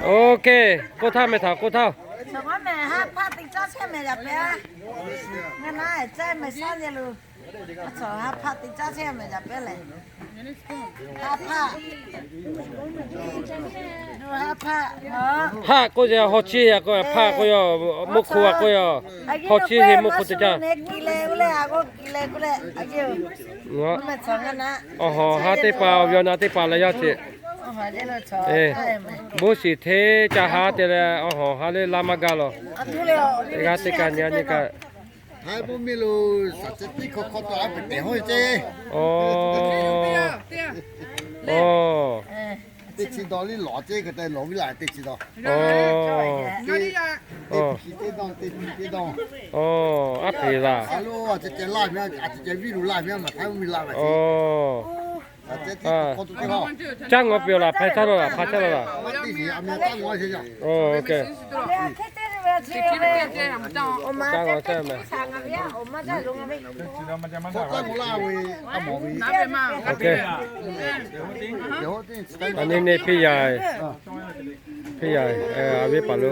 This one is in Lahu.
Ok, k'oˆ htaˇ meh htaꞈ k'oˆ htaˇ. Ngaˬ naˉ caˇ meh shaˉ yehˬ lo, ha hpaˆ teˇ caˉ chehˇ meh yaꞈ pehˉ lehˬ. Ha hpaˆ, ha hpaˆ, haˆ k'oˆ yaˇ, haw chiˇ yaˇ k'o, hpaˆ k'oˆ yaˇ, mvuhˇ hk'oˆ a k'oˆ yaˇ, haw chiˇ heˆ mvuhˇ hk'oˆ teˇ caˇ. Awˬ hawˬ haˉ teˇ hpaˍ awˬ ve awˬ na teˇ hpaˍ leh yaˇ ce. Bon shiˍ hteˇ ca haˉ te leh awˬ hawˬ haˉ leh laˇ maˇ gaˇ lawˬ. G'aˇ teˇ kaˇ nyi a nyi kaˇ. Haiˉ bon miˇ lo saˍ ceh tiˉ hkawˇ hkawˇ taw a pehꞈ tehˬ hawˉ ce. Teˇ chi dawˇ liˇ lawˬ ce, hk'e te lawˬ viˉ la teˇ chi dawˇ. Teˇ chi teˇ dawˇ, teˇ chi teˇ dawˇ. Aˉ hpeꞈ laˬ. A lo a ceh ceh laˇ miˇ, a ceh ceh viˉ lo laˇ miˇ, maˬ htaˇ miˇ laˇ ve. Caˇ ngaw peuˬ laˬ, hpaˇ caˇ law laˬ, hpaˇ caˇ law laˬ. Caˇ ngaw caˇ meh. A nyi nyi piˇ yaˇ, piˇ yaˇ, a viˉ paˍ lo.